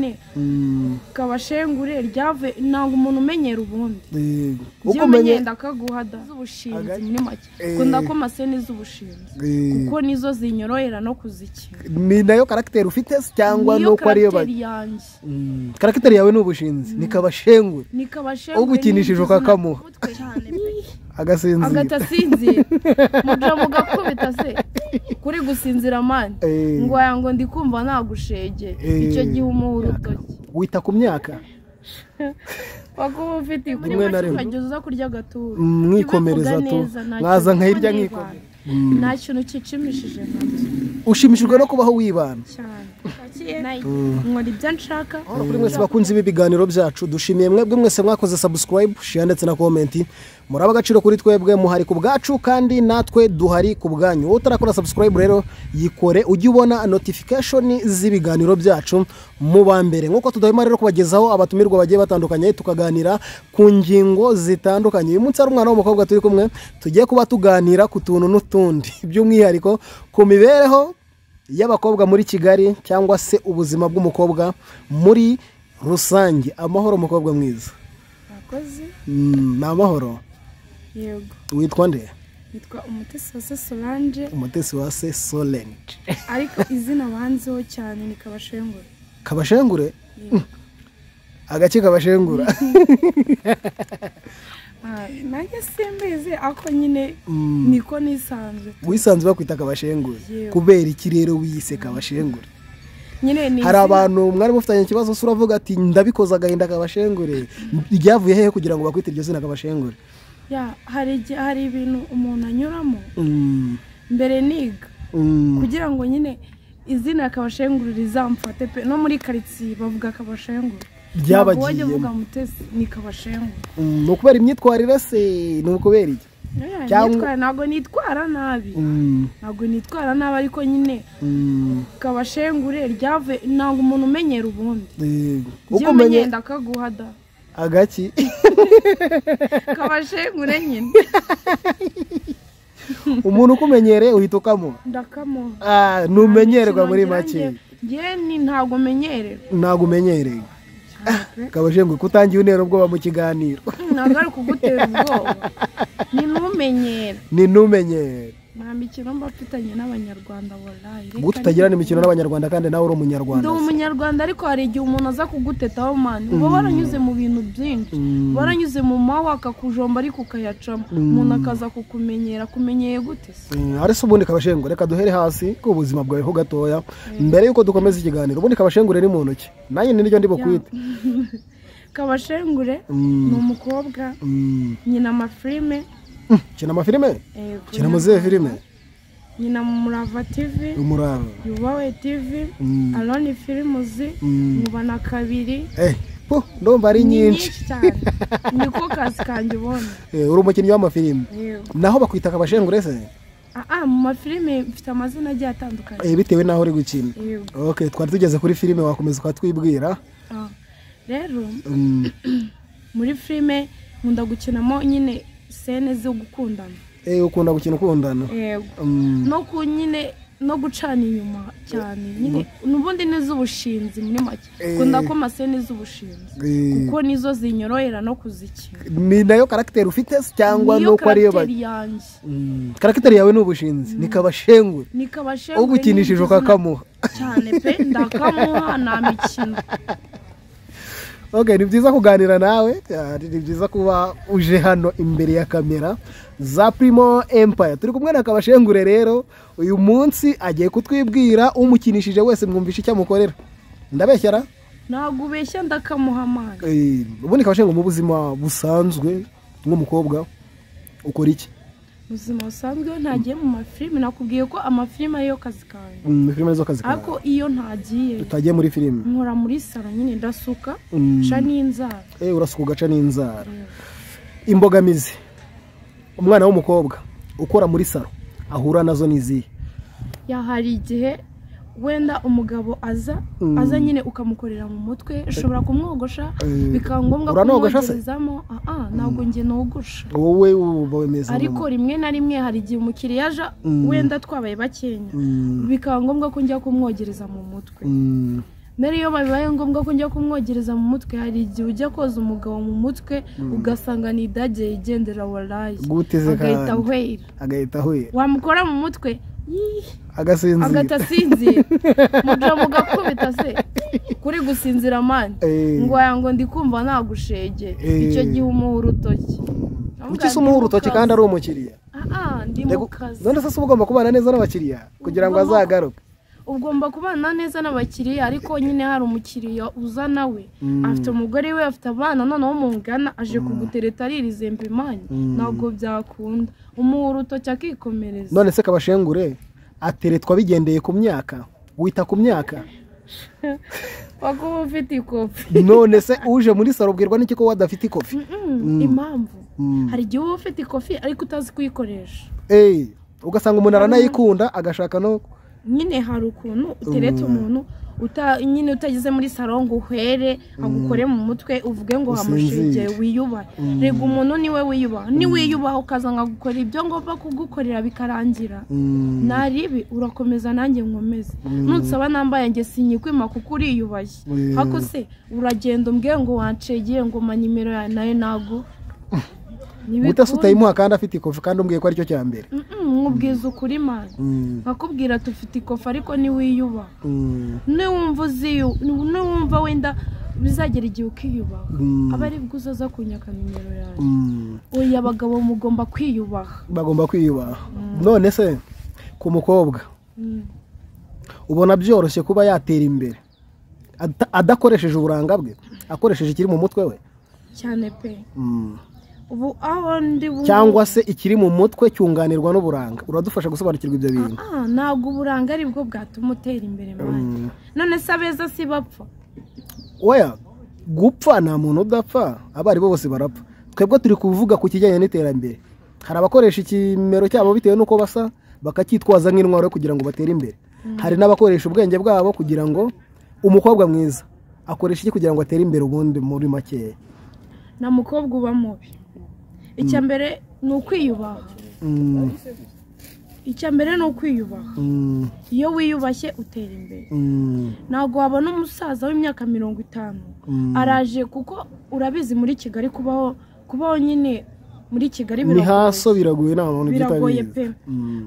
Nyine Kabashengure ryave ntabwo umuntu umenyera ubundi. Uko umenye ndakaguha da z'ubushinzi muri make. Kunda ko masene z'ubushinzi kuko nizo zinyorohera no kuzikina. Ni nayo caractère ufite cyangwa nuko ariyo yanjye. Caractère yawe ni ubushinzi, ni Kabashengure. Ni Kabashengure. Ugukinishije ukakamuha. Agasinzira. Agatasinzira. Muja mugakubita se. Kuri gusinzira man. Ngo aya ngo ndikumva nagushege. Icyo gihe umuha urutoki. Wita ku myaka. Wakuba ufite ukajya kurya agaturo. Mwikomereza tu. Mwaza nkayirya nkikomereza. Nta kintu kicimishije nkazo. Ushimishijwe no kubaho wibana. Cyane. Nkora ibyo nshaka. Kuri mwese bakunze ibi biganiro byacu dushimiye mwebwe mwese mwakoze subscribe, share ndetse na comment. Muraba agaciro kuri twebwe, muhari ku bwacu kandi natwe duhari ku bwanyu. Wowe utarakora subscribe rero yikore ujye ubona notification z'ibiganiro byacu mu ba mbere. Nkuko tudahema rero kubagezaho abatumirwa bagiye batandukanye tukaganira ku ngingo zitandukanye. Uyu munsi ari umwana w'umukobwa turi kumwe tugiye kuba tuganira ku tuntu n'utundi by'umwihariko ku mibereho y'abakobwa muri Kigali cyangwa se ubuzima bw'umukobwa muri rusange. Amahoro mukobwa mwiza. Akoze. Ni amahoro. Yego. Witwa nde? Nitwa Umutesi wa se Solange. Umutesi wa se Solange. Ariko izina banzeho cyane ni Kabashengure. Kabashengure? Agace Kabashengura. Nanjye simbizi ako nyine niko nisanzwe. Wisanzwe bakwita Kabashengure. Kubera iki rero wiyise Kabashengure? Nyine ni hari abantu mwari mufitanye ikibazo se uravuga ati ndabikoza agahinda Kabashengure. Ryavuye hehe kugira ngo bakwite iryo zina Kabashengure? Ya hari ibintu umuntu anyuramo. Mbere niga. Kugira ngo nyine izina Kabashengure rizamfate pe no muri quartier bavuga Kabashengure. Byabagiye ni Kabashengure. Ni ukubera imyitwarire se ni ukubera iki? Cyangwa ntabwo nitwara nabi. Ntabwo nitwara nabi ariko nyine Kabashengure ryave ntabwo umuntu umenyera ubundi. Uko umenye ndakaguha da. Agaki. Kabashengure nyine. Umuntu ukumenyere uhita ukamuha. Ndakamuha. Numenyerwa muri make. Nge ni ntabwo menyererwa. Ntabwo umenyereye. Kabashengure kutangiye untera ubwoba mu kiganiro. Ntabwo ari kugutera ubwoba. Ni numenyera. Ni numenyera. Nta mikino mba mfitanye n'abanyarwanda wallahi. Gute utagirana imikino n'abanyarwanda kandi nawe uri umunyarwanda? Ndi umunyarwanda ariko hari igihe umuntu aza kugutetaho man. Uba waranyuze mu bintu byinshi. Waranyuze mu mawa akakujomba ariko ukayacamo. Umuntu akaza kukumenyera, kumenyeye gute se? Ari se ubundi Kabashengure reka duhere hasi ku buzima bwawe ho gatoya mbere yuko dukomeza ikiganiro. Ubundi Kabashengure ni muntu ki? Nanjye niryo ndi bukwite. Kabashengure ni umukobwa nyina amafilime. Kina amafilime? Kina muzihe filime? Nyina Murava TV, Umurava, Yubawe TV, Aloni Films, Mubana kabiri. Ndumva ari nyinshi cyane. Niko kazi kanjye ubona. Uri umukinnyi w'amafilime. Naho bakwita Kabashengure se? Mu mafilime mfite amazina agiye atandukanye. Bitewe naho uri gukina. Okay, twari tugeze kuri filime wakomeza ukatwibwira. Rero muri filime nkunda gukinamo nyine sene zo gukundana. Ukunda gukina ukundana. Yego. No ku nyine no gucana inyuma cyane nyine nubundi n'iz'ubushinzi muri make. Kunda ko masene z'ubushinzi kuko nizo zinyorohera no kuzikina. Ni nayo caractère ufite cyangwa nuko ariyo yanjye. Caractère yawe ni ubushinzi, ni Kabashengure. Ni Kabashengure. Ugukinishije ukakamuha. Cyane pe ndakamuha nta mikino. Okay, ni byiza kuganira nawe, ni byiza kuba uje hano imbere ya kamera za Primo Empire. Turi kumwe na Kabashengure rero uyu munsi agiye kutwibwira umukinishije wese mwumvisha icyo amukorera. Ndabeshyara? Ntabwo ubeshya ndakamuha amana. Ubundi Kabashengure mu buzima busanzwe nk'umukobwa ukora iki? Ubuzima busanzwe ntagiye mu mafilime, nakubwiye ko amafilime ariyo kazi kanjye. Filime zo kazi kawe. Ariko iyo ntagiye utagiye muri filime nkora muri salo nyine ndasuka nca n'inzara. Urasuka ugaca n'inzara. Imbogamizi umwana w'umukobwa ukora muri salo ahura nazo nizihe? Ya hari igihe wenda umugabo aza aza nyine ukamukorera mu mutwe, ushobora kumwogosha bikaba ngombwa kumwogerezamo. Ntabwo njye nogosha. Wowe ubemeza. Ariko rimwe na rimwe hari igihe umukiriya aja wenda twabaye bakenya bikaba ngombwa ko njya kumwogereza mu mutwe. Mbere iyo bibaye ngombwa ko njya kumwogereza mu mutwe, hari igihe ujya koza umugabo mu mutwe ugasanga ni idage yigendera warayi, agahita ahwera, agahita ahwera. Wamukora mu mutwe agasinzira, agahita asinzira. Muja mugakubita se kuri gusinzira mani ngo aya ngo ndi kumva nagushege. Icyo gihe umuha urutoki. Kuki se umuha urutoki kandi ari umukiriya? Ndi mu kazi. None se ugomba kubana neza n'abakiriya kugira ngo azagaruke? Ugomba kubana neza n'abakiriya, ariko nyine hari umukiriya uza nawe afite umugore we, afite abana, noneho mungana aje kugutereta aririzembe imanye, ntabwo byakunda. Umuha urutoki akikomereza. None se Kabashengure ateretwa bigendeye ku myaka? Wita ku myaka? Wakuba ufite ikofi. None se uje muri saro ubwirwa n'iki ko wadafite ikofi? Impamvu hari igihe uba ufite ikofi ariko utazi kuyikoresha. Ugasanga umuntu aranayikunda agashaka no nyine. Hari ukuntu uteretse umuntu nyine utageze muri saro ngo uhwere agukore mu mutwe uvuge ngo hamushegeye wiyubahe. Rega umuntu niwe wiyubaha, niwiyubaha ukaza nkagukora ibyo ngomba kugukorera bikarangira, naribi urakomeza nanjye nkomeze. Nunsaba nambaye njye sinyikwima kuko uriyubashye. Hako se uragenda umbwiye ngo wancegeye ngo ma nimero yawe nayo nago Gute utayimuha kandi afite ikofi kandi umbwiye ko aricyo cya mbere? Nkubwiza ukuri mani, nkakubwira tufite ikofi ariko niwiyubaha, niwumva wenda bizagera igihe ukiyubaha, aba ari bwo uzaza kunyaka nimero yawe. Oya, abagabo mugomba kwiyubaha. Bagomba kwiyubaha. None se ku mukobwa ubona byoroshye kuba yatera imbere adakoresheje uburanga bwe, akoresheje ikiri mu mutwe we? Cyane pe. Ubu aho ndi cyangwa se ikiri mu mutwe cyunganirwa n'uburanga. Uradufasha gusobanukirwa ibyo bintu. Ntabwo uburanga ari bwo bwatuma utera imbere mani. None se abeza si bapfa? Oya, gupfa nta muntu udapfa, abari bo bose barapfa. Twebwe turi kuvuga ku kijyanye n'iterambere. Hari abakoresha ikimero cyabo bitewe n'uko basa bakacyitwaza nk'intwaro kugira ngo batere imbere. Hari n'abakoresha ubwenge bwabo kugira ngo umukobwa mwiza akoresha iki kugira ngo atere imbere ubundi muri makeya. Nta mukobwa uba mubi. Icya mbere ni ukwiyubaha. Icya mbere ni ukwiyubaha. Iyo wiyubashye utera imbere. Ntabwo wabona umusaza w'imyaka 50 araje, kuko urabizi muri Kigali kubaho nyine muri Kigali biragoye. Ni haso biragoye, nta muntu biragoye pe.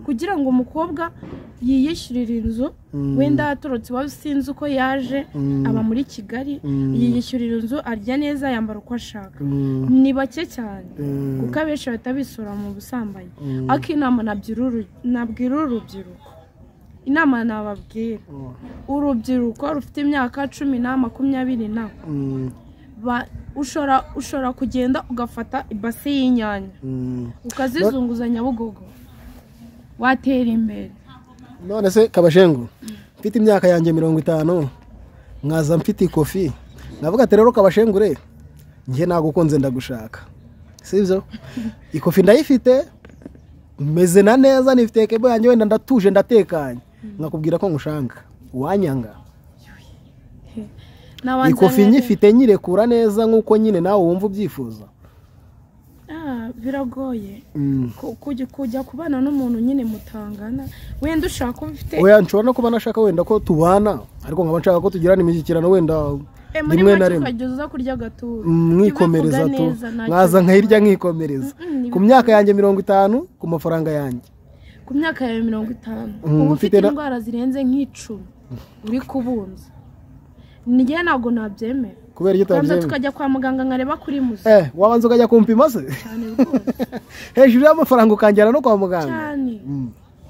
Kugira ngo umukobwa yiyishyurire inzu, wenda atorotse iwabo sinzi uko yaje, aba muri Kigali, yiyishyurira inzu, arya neza, yambara uko ashaka. Ni bake cyane kuko abenshi bahita bisura mu busambanyi. Ariko inama nabwira urubyiruko, inama nababwira urubyiruko rufite imyaka 10 na 20 na ushobora kugenda ugafata ibase y'inyanya ukazizunguza Nyabugogo, watera imbere. None se Kabashengu, mfite imyaka yanjye 50 nkaza mfite ikofi, navuga ati rero Kabashengure njye nagukunze ndagushaka, sibyo? Ikofi ndayifite, meze na neza, nifite kebo yanjye, wenda ndatuje ndatekanye, nkakubwira ko ngushanga, wanyanga? Ikofi nyifite nyirekura neza nkuko nyine nawe wumva ubyifuza. Biragoye kujya kubana n'umuntu nyine mutangana, wenda ushaka ufite. Oya, nshobora no kuba nashaka wenda ko tubana, ariko nkaba nshaka ko tugirana imishyikirano wenda rimwe na rimwe. Mwikomereza tu, mwaza nkayirya nkikomereza. Ku myaka yanjye 50, ku mafaranga yanjye. Ku myaka yawe 50 uba ufite indwara zirenze nk'icumi uri kubunza. Njye ntabwo nabyemera. Kubera icyo utabyemera? Tukajya kwa muganga nkareba kuri muzi. Wabanza ukajya kumpima se? Cyane rwose. Hejuru y'amafaranga ukanjyana no kwa muganga. Cyane.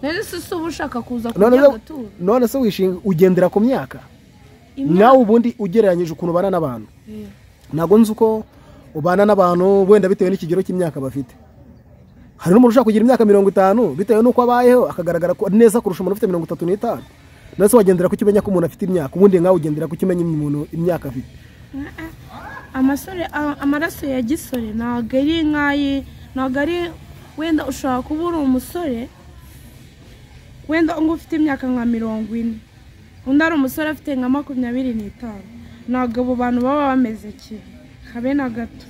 None se uba ushaka kuza kurya agaturo? None se wishinga ugendera ku myaka? Nawe ubundi ugereranyije ukuntu ubana n'abantu. Ntabwo nzi uko ubana n'abantu wenda bitewe n'ikigero cy'imyaka bafite. Hari n'umuntu ushaka kugira imyaka 50 bitewe n'uko abayeho akagaragara neza kurusha umuntu ufite 35. None se wagendera ku kimenya ko umuntu afite imyaka? Ubundi nkawe ugendera ku kimenya umuntu imyaka afite? Amasore, amaraso ya gisore ntabwo ari nkayi, ntabwo ari wenda ushobora kuba uri umusore wenda ngo ufite imyaka nka 40, undi ari umusore afite nka 25. Ntabwo abo bantu baba bameze kimwe habe na gato.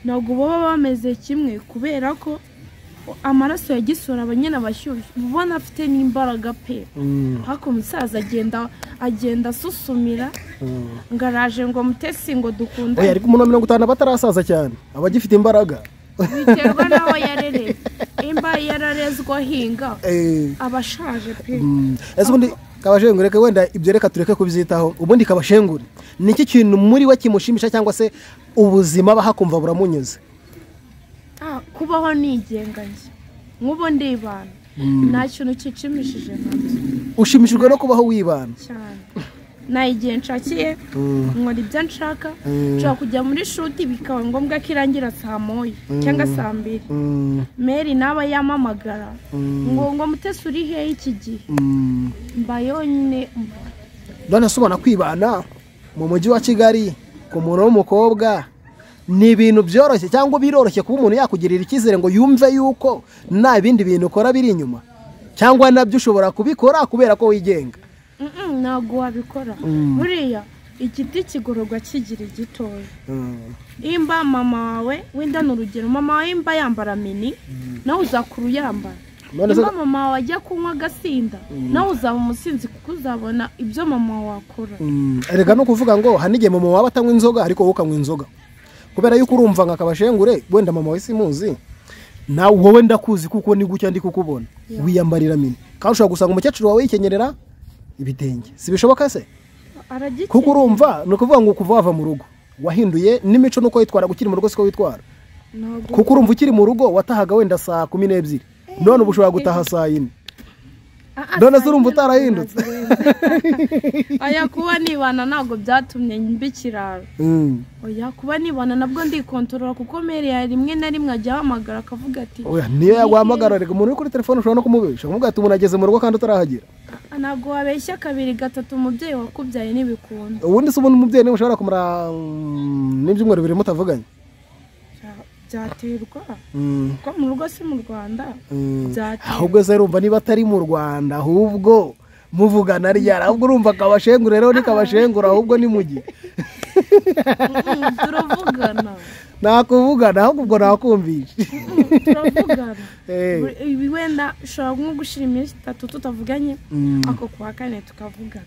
Ntabwo baba bameze kimwe kubera ko Amaraso ya gisore aba nyine abashyushye, ubona afite n'imbaraga pe. Ariko umusaza agenda asusumira ngo araje ngo Mutesi ngo dukundane. Oya, ariko umuntu wa 50 aba atarasaza cyane, aba agifite imbaraga. Biterwa n'aho yarereye. Imba yararezwe ahinga, aba ashaje pe. Ese ubundi Kabashengure, reka wenda ibyo reka tureke kubyitaho. Ubundi Kabashengure ni iki kintu muri we kimushimisha cyangwa se ubuzima aba hakumva buramunyuze? Kubaho nigenga njye, nk'ubu ndibana, nta kintu kicimishije nkabyo. Ushimishijwe no kubaho wibana cyane. Nta igihe nshakiye, nkora ibyo nshaka. Nshobora kujya muri shuti bikaba ngombwa ko irangira saa 1 cyangwa saa 2. Meri naba yamamagara ngo Mutesi uri hehe iki gihe, mba yonyine. None se ubona kwibana mu mujyi wa Kigali ku muntu w'umukobwa ni ibintu byoroshye cyangwa biroroshye kuba umuntu yakugirira icyizere ngo yumve yuko nta bindi bintu ukora biri inyuma, cyangwa nabyo ushobora kubikora kubera ko wigenga? Ntabwo wabikora. Buriya igiti kigororwa kigira igitoya. Imba mama wawe wenda ni urugero, mama wawe imba yambara mini, nawe uzakura uyambara. Imba mama wawe ajya kunywa agasinda, nawe uzaba umusinzi kuko uzabona ibyo mama wakora. Erega no kuvuga ngo hari n'igihe mama wawe atanywa inzoga ariko wowe ukanywa inzoga, kubera yuko urumva nka Kabashengure wenda mama wawe simuzi, nawe wowe ndakuzi kuko ni gutya ndi kukubona wiyambarira mini, kandi ushobora gusanga umukecuru wawe yikenyerera ibitenge. Si bishoboka se? Kuko urumva ni ukuvuga ngo kuva wava mu rugo wahinduye n'imico nuko witwara ukiri mu rugo siko witwara. Kuko urumva ukiri mu rugo watahaga wenda saa 12, none ubu ushobora gutaha saa 4. None se urumva utarahindutse? Oya, kuba nibana ntabwo byatumye mba ikirara. Oya, kuba nibana nabwo ndikontorora, kuko Meri ya rimwe na rimwe ajya ahamagara akavuga ati oya, niyo yaguhamagara reka umuntu uri kuri telefone ushobora no kumubesha ukamubwira ati umuntu ageze mu rugo kandi utarahagera. Ntabwo wabeshya kabiri gatatu umubyeyi wakubyaye ntibikunda. Ubundi se ubundi umubyeyi niwe ushobora kumara n'ibyumweru bibiri mutavuganye? Byaterwa kuko mu rugo si mu Rwanda. Ahubwo se urumva niba atari mu Rwanda ahubwo muvugana ryari? Ahubwo urumva Kabashengure rero ni Kabashengure ahubwo ni mugi. Turavugana. Nakuvugana ahubwo ubwo nakumvishe. Turavugana. Wenda ushobora nko gushira iminsi 3 tutavuganye, ako kuwa kane tukavugana.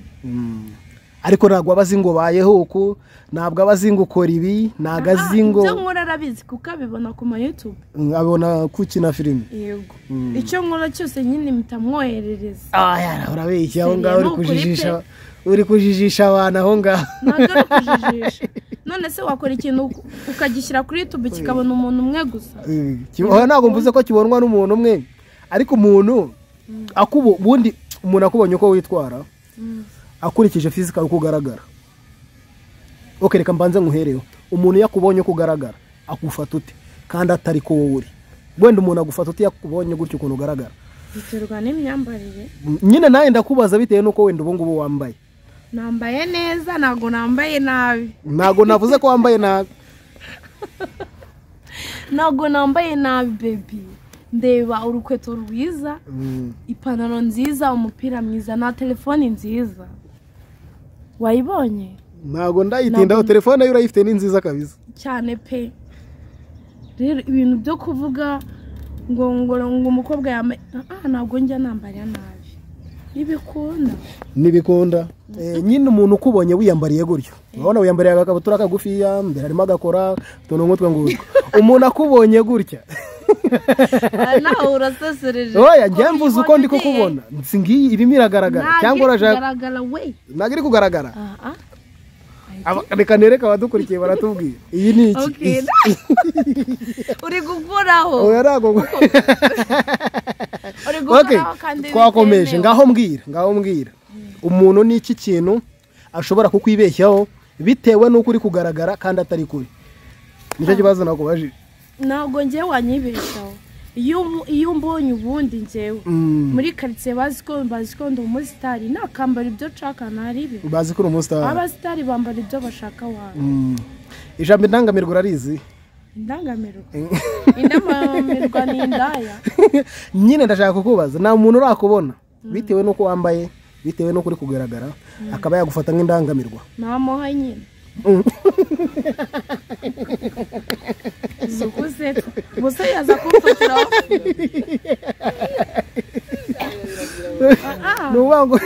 Ariko ntabwo aba azi ngo bayeho uku, ntabwo aba azi ngo ukora ibi, ntabwo azi ngo ibyo nkora arabizi kuko abibona ku ma YouTube. Abona kukina filime. Yego. Icyo nkora cyose nyine mpita mwoherereza. Urabeshya aho ngaho, uri kujijisha abantu aho ngaho. Ntabwo ari ukujijisha. None se wakora ikintu ukagishyira kuri YouTube kikabona umuntu umwe gusa? Ntabwo mvuze ko kibonwa n'umuntu umwe, ariko umuntu ubundi umuntu akubonye uko witwara akurikije physical uko ugaragara. Okay, reka mbanze nkuhereho. Umuntu yakubonye uko ugaragara akufata ute kandi atari ko wowe uri? Wenda umuntu agufata ute yakubonye gutyo ukuntu ugaragara? Biterwa n'imyambarire. Nyine nawe ndakubaza bitewe nuko wenda ubu ngubu wambaye. Nambaye neza, ntabwo nambaye nabi. Ntabwo navuze ko wambaye nabi. Ntabwo nambaye nabi baby. Ndeba urukweto rwiza, ipantaro nziza, umupira mwiza na telefone nziza. Wayibonye? Ntabwo ndayitindaho, telefone yo urayifite ni nziza kabisa. Cyane pe. Rero ibintu byo kuvuga ngo ngo umukobwa yambaye, ntabwo njya nambara nabi. Nibikunda. Nibikunda. Nyine umuntu ukubonye wiyambariye gutyo. Urabona wiyambariye agakabutura kagufiya, mbere harimo agakora, utuntu nk'utwo ngutwo. Umuntu akubonye gutya. Nawe urasesereje. Oya, njye mvuze uko ndi kukubona. Ngiyi irimo iragaragara cyangwa urashaka kugaragara we? Ntabwo iri kugaragara. Reka nereke abadukurikiye baratubwira. Iyi ni iki? Uri gukoraho. Oya, ntabwo uri gukoraho kandi twakomeje. Ngaho mbwira. Umuntu ni iki kintu ashobora kukwibeshyaho bitewe n'uko uri kugaragara kandi atari kuri? Nicyo kibazo nakubajije. Ntabwo njyewe wanyibeshaho. Iyo umbonye ubundi njyewe muri karitsiye bazi ko ndi umusitari, nakambara ibyo nshaka ntaribi. Bazi ko uri umusitari. Abasitari bambara ibyo bashaka wawe. Ijambo indangamirwa urarizi? Indangamirwa? Indangamirwa ni indaya. Nyine ndashaka kukubaza, nta muntu urakubona bitewe n'uko wambaye, bitewe n'uko uri kugaragara, akaba yagufata nk'indangamirwa? Namuha nyine. Zukusetsa gusa yaza kumfatira. Nubango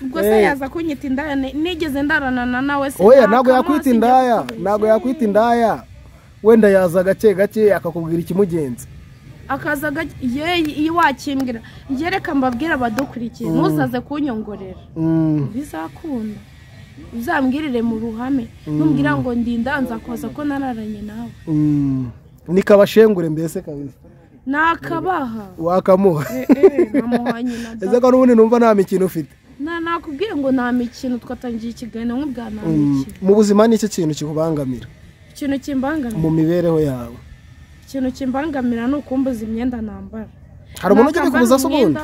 ubwo se yaza kunyita indaya nigeze ndaranana nawe se? Oya, ntabwo yakwita indaya, ntabwo yakwita indaya. Wenda yaza gake gake akakubwira ikimugenza. Akaza ye iyo wakimbwira njye reka mbabwira abadukurikiye ntuzaze kunyongorera. Bizakunda uzambwirire mu ruhame, numbwira ngo ndinda nzakoza ko nararanye nawe. Nikabashengure mbese kabisa. Nakabaha wakamuha. Namuha nyina. Ese ko n'ubundi numva nta mikino ufite? Na nakubwiye ngo nta mikino, twatangiye ikiganiro nk'ubwa nta mikino. Mu buzima ni iki kintu kikubangamira? Ikintu kimbangamira mu mibereho yawe? Ikintu kimbangamira ni ukumbuza imyenda nambara. Hari umuntu ujya bikubuza se ubundi?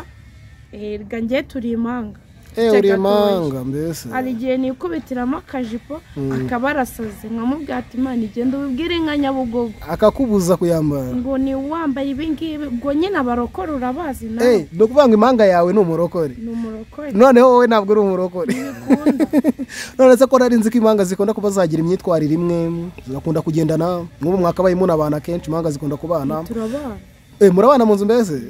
Erega njye turi imanga. Uri imanga mbese. Hari igihe nikubitiramo akajipo akaba arasaze nkamubwira ati Imana igenda ubibwire nka Nyabugogo. Akakubuza kuyambara. Ngo ni wambaye ibi ngibi, ubwo nyine abarokore urabazi nawe. Ni ukuvuga ngo imanga yawe ni umurokore. Ni umurokore. Noneho wowe ntabwo uri umurokore. None se ko nari nzi ko imanga zikunda kuba zagira imyitwarire imwe, zigakunda kugendana, nk'ubu mwakabaye munabana kenshi imanga zikunda kubana. Turabana. Murabana mu nzu mbese?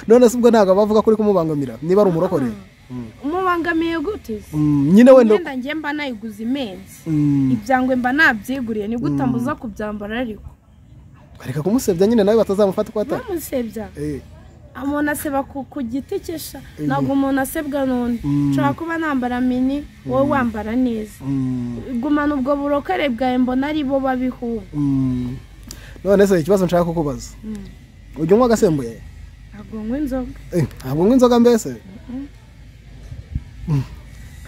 None se ubwo ntabwo bavuga ko uri kumubangamira niba ari umurokore? Umubangamiye gute? Nyine wenda imyenda njye mba nayiguze imenzi. Ibyangwe mba nabyiguriye, ni gute ambuza kubyambara ariko? Reka kumusebya nyine nawe batazamufata uko atari. Bamusebya? Umuntu aseba ku giti cye sha, ntabwo umuntu asebwa n'undi. Nshobora kuba nambara mini, wowe wambara neza. Gumana ubwo burokore bwawe mbona ari bo babihuba. None se ikibazo nshaka kukubaza. Ujya unywa agasembuye? Ntabwo nywa inzoga. Ntabwo unywa inzoga mbese?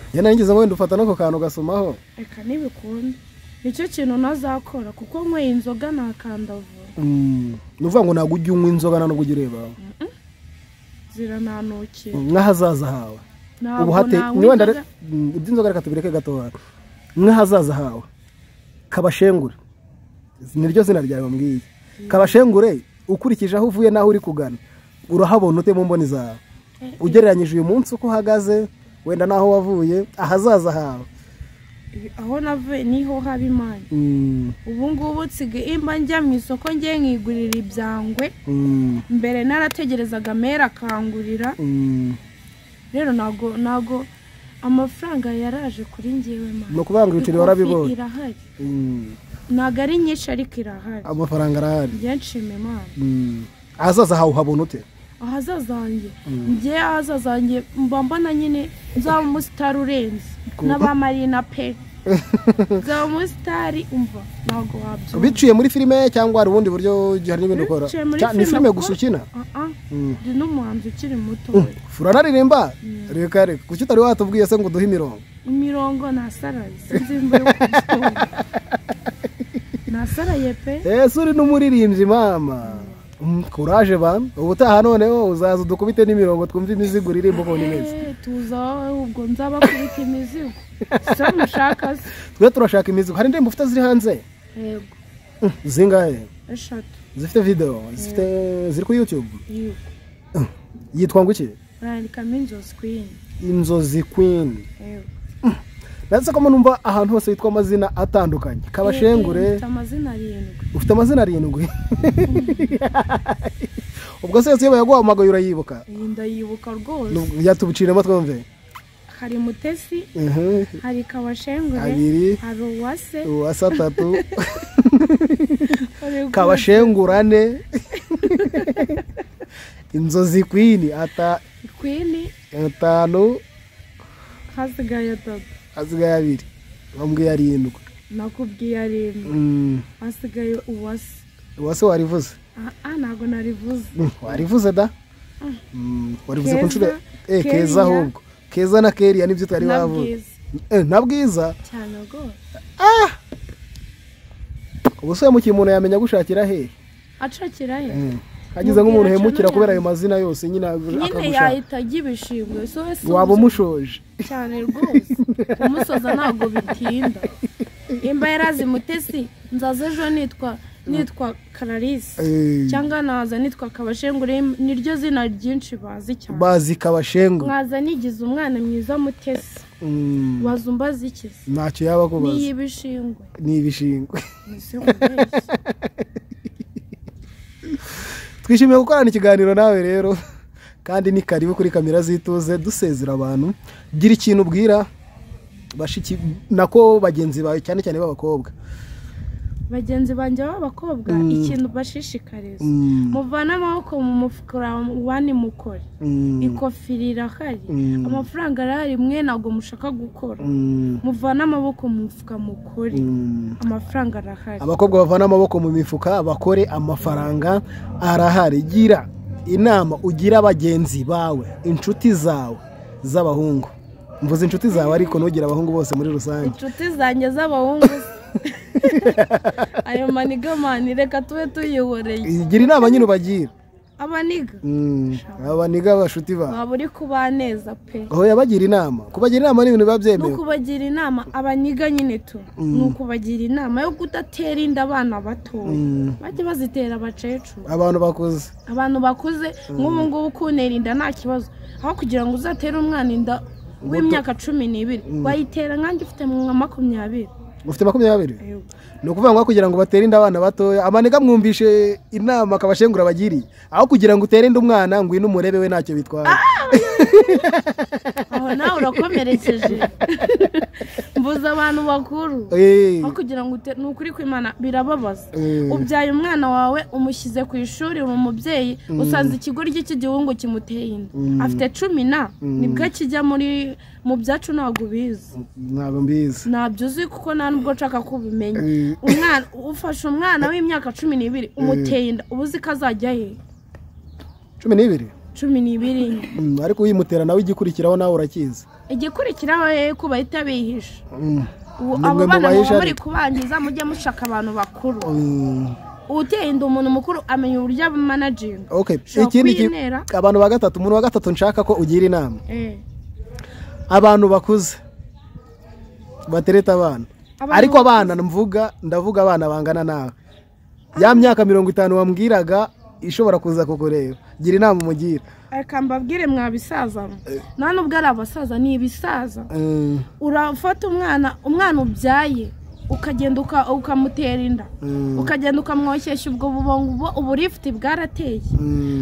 Njye nari ngize ngo wenda ufata n'ako kantu ugasomaho. Reka ntibikunda. Nicyo kintu ntazakora kuko nyweye inzoga nakandavura. Ni ukuvuga ngo ntabwo ujya unywa inzoga nta nubwo ujya ureba. Zirananukira. Nk'ahazaza hawe. Ntabwo nanywa inzoga. Iby'inzoga reka tubireke gatoya. Nk'ahazaza hawe. Kabashengure. Niryo zina ryawe wambwiye. Kabashengure. Ukurikije aho uvuye naho uri kugana urahabona ute mu mboni zawe? Ugereranyije uyu munsi uko uhagaze wenda naho wavuye, ahazaza hawe? Aho navuye niho haba Imana. Ubu ngubu nsigaye imba njya mu isoko njye nkigurira ibyangwe. Mbere narategerezaga mera akangurira. Rero ntago amafaranga yaraje kuri njyewe mana. Ni ukuvuga ngo ibiceri warabibonye? Irahari. Ntabwo ari nyinshi ariko irahari. Amafaranga arahari. Njye nshima Imana. Ahazaza hawe uhabona ute? Ahazaza hanjye njye ahazaza hanjye mba mbona nyine nzaba umusitari urenze n'abamarina pe. Nzaba umusitari umva ntabwo wabyumva. Biciye muri filime cyangwa hari ubundi buryo hari n'ibindi ukora? Ni filime gusa ukina? Ndi n'umuhanzi ukiri muto. Uranaririmba? Reka reka kuki utari watubwiye se ngo uduhe imirongo? Imirongo nasaraye sinzi imba yo kubyumva. Nasaraye pe. Ese uri n'umuririmbyi mama. Courage ba. Ubutaha noneho uzaza udukubite n'imirongo twumve imizigo uririmba ukuntu imeze. Tuza ubwo nzaba kubita imizigo. Se mushaka se? Twe turashaka imizigo. Hari indirimbo ufite ziri hanze? Yego. Zingahe? 3. Zifite video, zifite ziri ku YouTube? Yego. Yitwa ngo iki? Urandikamo Inzozi Queen. Inzozi Queen. Yego. Ndetse ko numva ahantu hose yitwa amazina atandukanye. Kabashengure. Ufite amazina 7. Ufite amazina 7. Ubwo se iyo bayaguhamagaye urayibuka? Ndayibuka rwose. Yatubuciremo twumve. Hari Mutesi, hari Kabashengure, hari Uwase, Uwase 3, Kabashengurane, Inzozi Queen Queen 5, hasigaye 3. Hasigaye 2. Bambwiye 7. Nakubwiye 7. Hasigaye Uwase. Uwase warivuze? Ntabwo narivuze. Warivuze da? Warivuze ku nshuro Keza ahubwo. Keza na Keria nibyo twari bavuze. Na Bwiza cyane rwose. Ubuse mu kimuntu yamenya gushakira he? Acakira he? Hagize nk'umuntu hemukira kubera ayo mazina yose nyine akagushaka. Nyine yahita agibishingwe so waba umushoje. Cyane rwose. Umusoza ntabwo bitinda. Imba yarazi Mutesi nzaza ejo nitwa nitwa Clarisse cyangwa naza nitwa Kabashengure, niryo zina ryinshi bazi cyane. Bazi Kabashengure. Nkaza nigize umwana mwiza Mutesi. Wazumbaza iki? Ntacyo yaba kubaza. Ni ibishingwe. Ni ibishingwe. Twishimiye gukorana ikiganiro nawe rero, kandi ni karibu kuri kamera z'Ituze. Dusezera abantu, gira ikintu ubwira bashiki nako bagenzi bawe, cyane cyane b'abakobwa. Bagenzi banjye b'abakobwa, ikintu bashishikariza, muvane amaboko mu mufuka wani mukore. Ikofiri irahari, amafaranga arahari, mwe ntabwo mushaka gukora. Muvane amaboko mu mufuka mukore, amafaranga arahari. Abakobwa bavana amaboko mu mifuka bakore, amafaranga arahari. Gira inama ugira bagenzi bawe, inshuti zawe z'abahungu. Mvuze inshuti zawe ariko ntugira abahungu bose muri rusange. Inshuti zanjye z'abahungu ayo maniga mani reka tube tuyihoreye. Gira inama nyine ubagira. Abaniga. Abaniga bashuti ba. Waba uri kubaneza pe. Aho yabagira inama. Kubagira inama ni ibintu biba byemewe. No kubagira inama abaniga nyine tu. Ni ukubagira inama yo kudatera inda abana batoya. Bajye bazitera abakecuru. Abantu bakuze. Abantu bakuze nk'ubu ngubu kuntera inda nta kibazo. Aho kugira ngo uzatere umwana inda w'imyaka 12 wayitera nkanjye ufite nka 20. Ufite 20? Ni ukuvuga ngo kugira ngo batere inda abana batoya, amaniga mwumvishe inama Kabashengura bagiriye. Aho kugira ngo utere inda umwana ngwino umurebe we ntacyo bitwaye. Aho nawe urakomerekeje. Mvuze abantu bakuru. Aho kugira ngo ni ukuri kw'Imana birababaza. Ubyaye umwana wawe umushyize ku ishuri, uri umubyeyi, usanze ikigoryi cy'igihungu kimuteye inda. Afite 10 nibwo kijya muri mu byacu ntabwo ubizi. Ntabwo mbizi. Ntabyo uzi kuko nta nubwo nshaka kubimenya. Umwana ufashe umwana w'imyaka 12 umuteye inda, ubu uzi ko azajya he? 12? 12. Ariko uyimutera nawe igikurikiraho nawe urakizi. Igikurikiraho he ko bahita bihisha. Abo bana muri kubangiza mujye mushaka abantu bakuru. Uteye inda umuntu mukuru amenya uburyo amanaging. Okay, ikindi abantu ba gatatu, umuntu wa gatatu nshaka ko ugira inama. Abantu bakuze batereta abana. Ariko abana mvuga, ndavuga abana bangana nawe. Ya myaka 50 wambwiraga ishobora kuza kukureba. Gira inama umugira. Reka mbabwire mwabisaza. Nta nubwo ari abasaza ni ibisaza. Urafata umwana ubyaye ukagenda ukamutera inda, ukagenda ukamwoshyeshya ubwo bubongo, uburifti bwarateye.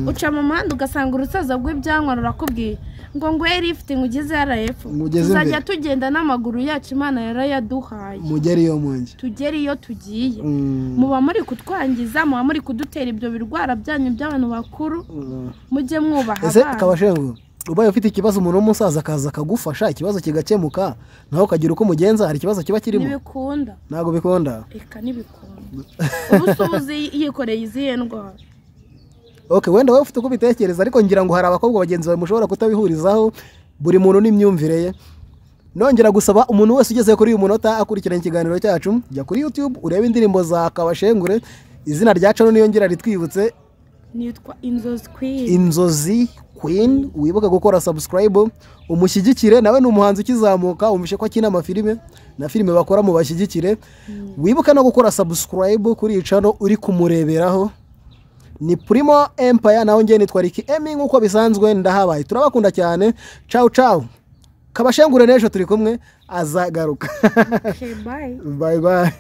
Uca mu muhanda ugasanga urusaza rw'ibyanwa rurakubwiye ngo ngwe lift ngugeze RF. Tuzajya tugenda n'amaguru yacu, Imana yarayaduhaye. Mugere iyo munge. Tugere iyo tugiye. Muba muri kutwangiza, muba muri kudutera ibyo birwara byanyu by'abantu bakuru. Mujye mwubaha abana. Ese Kabashengu, ubaye ufite ikibazo umuntu w'umusaza akaza akagufasha ikibazo kigakemuka, naho ukagira uko mugenza, hari ikibazo kiba kirimo? Ntibikunda. Ntabwo bikunda. Eka ntibikunda. Ubusubuzi yikoreye izihe ndwara? Okay, wenda wowe ufite uko ubitekereza, ariko ngira ngo hari abakobwa bagenzi bawe mushobora kutabihurizaho, buri muntu n'imyumvire ye. Nongera gusaba umuntu wese ugeze kuri uyu munota akurikirana ikiganiro cyacu, jya kuri YouTube urebe indirimbo za Kabashengure, izina rya channel niyo ngira ritwibutse, nitwa Inzozi Queen. Inzozi Queen, wibuke gukora subscribe, umushyigikire, nawe ni umuhanzi ukizamuka, umvishe ko akina amafilime na filime bakora mu bashyigikire. Wibuke no gukora subscribe kuri iyi channel uri kumureberaho. Ni Primo Empire, naho ngiye nitwa Ricky Emmy nkuko bisanzwe ndahabaye. Turabakunda cyane. Ciao ciao. Kabashengure n'ejo turi kumwe azagaruka. Okay, bye. Bye bye.